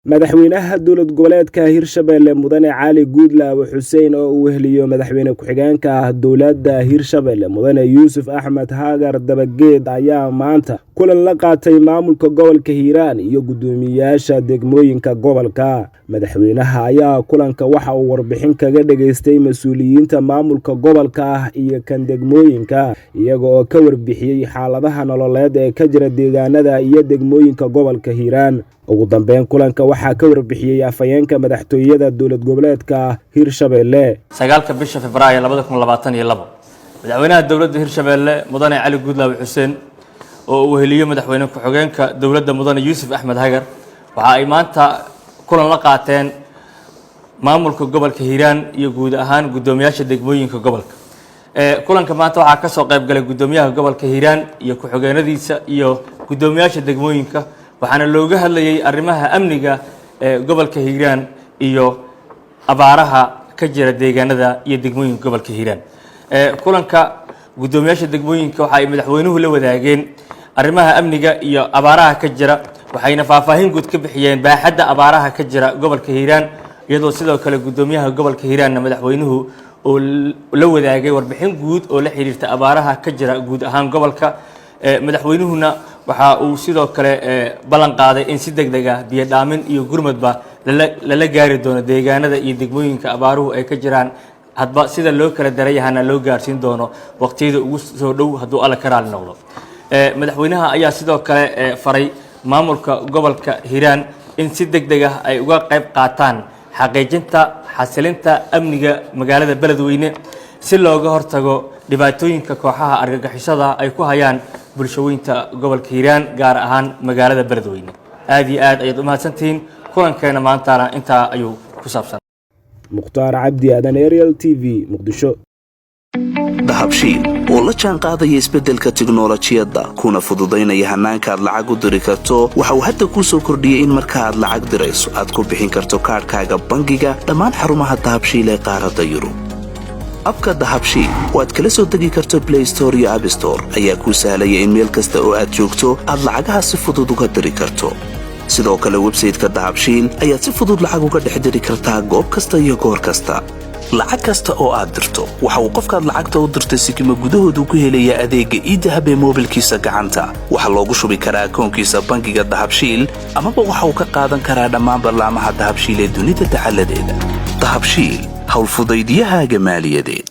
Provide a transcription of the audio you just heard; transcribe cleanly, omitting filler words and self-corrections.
Madaxweynaha dowlad goboleedka Hirshabelle, Mudane Cali Guudlaawe Xuseen, oo uu weheliyo madaxweyne ku-xigeenka dowladda Hirshabelle, Mudane Yuusuf Axmed Hagar Dabageed, ayaa maanta kulan la qaatay maamulka gobolka Hiiraan iyo guddoomiyeyaasha degmooyinka gobolka. Madaxweynaha ayaa kulanka waxa uu warbixin kaga dhageystay mas-uuliyiinta maamulka gobolka iyo kan degmooyinka, iyaga oo ka warbixiyey xaaladaha nololeed ee ka jira deegaanada iyo degmooyinka gobolka Hiiraan. Ugu dambeyn, kulanka waxaa ka warbixiyey afhayeenka madaxtooyada dowlad goboleedka Hirshabelle. 9-ka bisha Februaayo 2022, madaxweynaha dowladda Hirshabeelle, Mudane Cali Guudlaawe Xuseen, oo uu weheliyo madaxweyne ku-xigeenka dowladda, Mudane Yuusuf Axmed Hagar, waxa ay maanta kulan la qaateen maamulka gobolka Hiiraan iyo guud ahaan guddoomiyaasha degmooyinka gobolka. Kulanka maanta waxaa kasoo qayb galay guddoomiyaha gobolka Hiiraan iyo ku-xigeenadiisa iyo guddoomiyaasha degmooyinka, waxaana looga hadlayay arrimaha amniga ee gobolka Hiiraan iyo abaaraha ka jira deegaanada iyo degmooyinka gobolka Hiiraan. Kulanka guddoomiyaasha degmooyinka waxa ay madaxweynuhu la wadaageen arrimaha amniga iyo abaaraha ka jira, waxayna faahfaahin guud ka bixiyeen baaxadda abaaraha ka jira gobolka Hiiraan, iyadoo sidoo kale guddoomiyaha gobolka Hiiraanna madaxweynuhu oo la wadaagay warbixin guud oo la xiriirta abaaraha ka jira guud ahaan gobolka. Madaxweynuhuna waxa uu sidoo kale ballan qaaday in si deg deg ah biyo dhaamin iyo gurmadba lala gaari doono deegaanada iyo degmooyinka abaaruhu ay ka jiraan, hadba sida loo kala darayahana loo gaarsiin doono waqtiyada ugu soo dhow, hadduu Alla ka raali noqdo. Madaxweynaha ayaa sidoo kale faray maamulka gobolka Hiiraan in si deg deg ah ay uga qayb qaataan xaqiijinta xasilinta amniga magaalada Beledweyne, si looga hortago dhibaatooyinka kooxaha argagixisada ay ku hayaan bulshaweynta gobolka Hiiraan, gaar ahaan magaalada Beledweyne. Aad iyo aad ayaad u mahadsantihiin. Kulankeena maantana intaa ayuu ku saabsan. Mukhtaar Cabdi Aadan, Ariel TV, Muqdisho. Dahabshiil oo la jaan qaadaya isbeddelka tiknolojiyadda kuna fududaynaya hannaanka aad lacag u diri karto, waxa uu hadda kuu soo kordhiyey in marka aad lacag dirayso aad ku bixin karto kaadhkaaga bangiga dhammaan xarumaha Dahabshiil ee qaaradda Yurub. App-ka Dahabshiil oo aad kala soo degi karto Play Store iyo App Store ayaa kuu sahlaya in meel kasta oo aad joogto aad lacagaha si fudud uga diri karto. Sidoo kale website-ka Dahabshiil ayaad si fudud lacag uga dhex diri kartaa goob kasta iyo goor kasta. Lacag kasta oo aad dirto, waxa uu qofkaad lacagta u dirtay sikima gudahoodu ku helayaa adeegga eDahab ee moobilkiisa gacanta. Waxaa loogu shubi karaa akoonkiisa bangiga Dahabshiil, amaba waxa uu ka qaadan karaa dhammaan ballaamaha Dahabshiil ee dunida dacaladeeda. Dahabshiil, howlfudaydiyahaaga maaliyadeed.